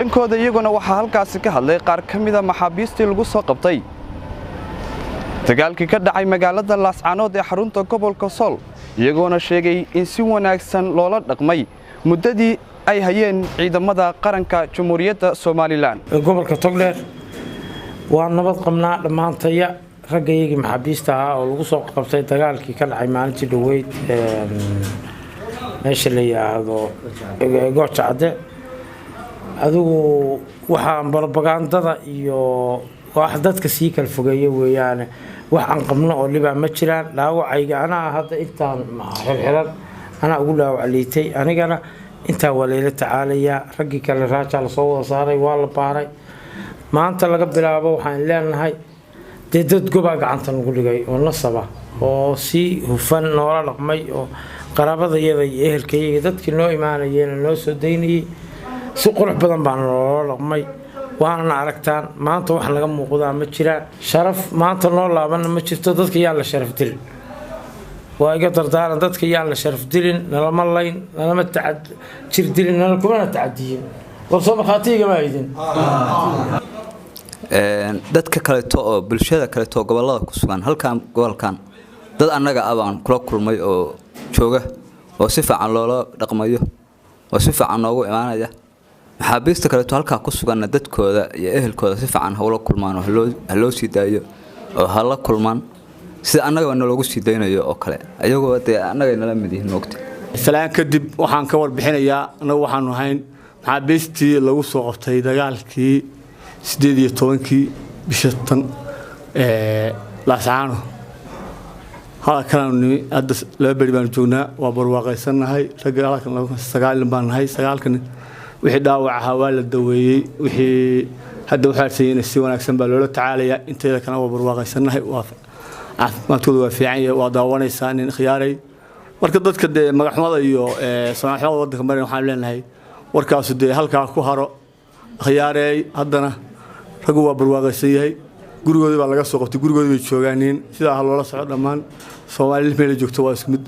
Dhankooda iyaguna waxaa halkaasi ka hadlay qaar ka mida maxaabiistii lagu soo qabtay dagaalkii ka dhacay magaalada Laascaanood ee xarunta gobolka Sool, iyagoona sheegay in si wanaagsan loola dhaqmay muddadii ay hayeen ciidamada qaranka Jamhuuriyadda Somalilan. Gobolka Togdheer waa nabad qabnaa dhammaantaya, raggayagii maxaabiista ahaa oo lagu soo qabtay dagaalkii ka dhacay maalintii dhoweyd meesha la yidhaahdo Gooja Cadde. Adigu waxaan brobagandada iyo wax dadka sii kala fogeeya weeyaane, wax aan qabno oo dhibaa ma jiraan. Dhaawacayga anaa hadda intaan xirxiran anaa ugu dhaawac liitay, anigana intaa waa layla tacaalayaa. Raggii kale raajaa lasoo wada saaray, waa la baaray. Maanta laga bilaabo waxaan leenahay dee dad gobaa gacanta nagu dhigay oo nasaba oo si hufan noola dhaqmay oo qaraabadayada iyo ehelkayaga dadkii noo imaanayeena noo soo daynayay, si qurux badan baana loola dhaqmay, waanana aragtaan. Maanta wax naga muuqdaa ma jiraan, sharaf maanta noo laabanna ma jirto. Dadka yaan la sharaf dilin, waa iga dardaaran, dadka yaan la sharaf dilin, nalama layn, nalama jir dilin, nala kumana tacadiyin. War soo markhaatiyigama aydin. Dadka kaleeto oo bulshada kaleeto gobolada ku sugan halkan gobolkan, dad annaga ah baan kula kulmay oo jooga oo si fiican loola dhaqmayo oo si fiican noogu imaanaya. Maxaabiista kaleeto halkaa ku suganna dadkooda iyo ehelkooda si fiican hawla kulmaan oo ha loo sii daayo oo ha la kulmaan sida annagaba naloogu sii daynayo oo kale, ayagoo dee annagay nala mid yihiin moogta. Salaan kadib, waxaan ka warbixinayaa annagu waxaanu ahayn maxaabiistii lagu soo qabtay dagaalkii 18-kii bisha tan Laascaano. Halkanaanu nimi hadda 2 beri baanu joognaa, waa barwaaqaysannahay. Ragga halkan 9 nin baan nahay, 9-ka nin wixii dhaawac ahaa waa la daweeyey, wixii hadda waxaa arsayeyna si wanaagsan baa loola tacaalayaa. Inteeda kalena waa barwaaqaysannahay, waa caafimaadkooda waa fiican yahay, waa daawanaysaa nin khiyaaray. Marka dadka dee magaxxumada iyo samaxumada waddanka marin waxaan leenahay warkaasu dee halkaa ku haro khiyaareey. Haddana raggu waa barwaaqaysan yahay, gurigoodii baa laga soo qabtay, gurigoodii bay joogaaniin, sidaa ha loola soco. Dhammaan Soomaali meel joogto waa isku mid.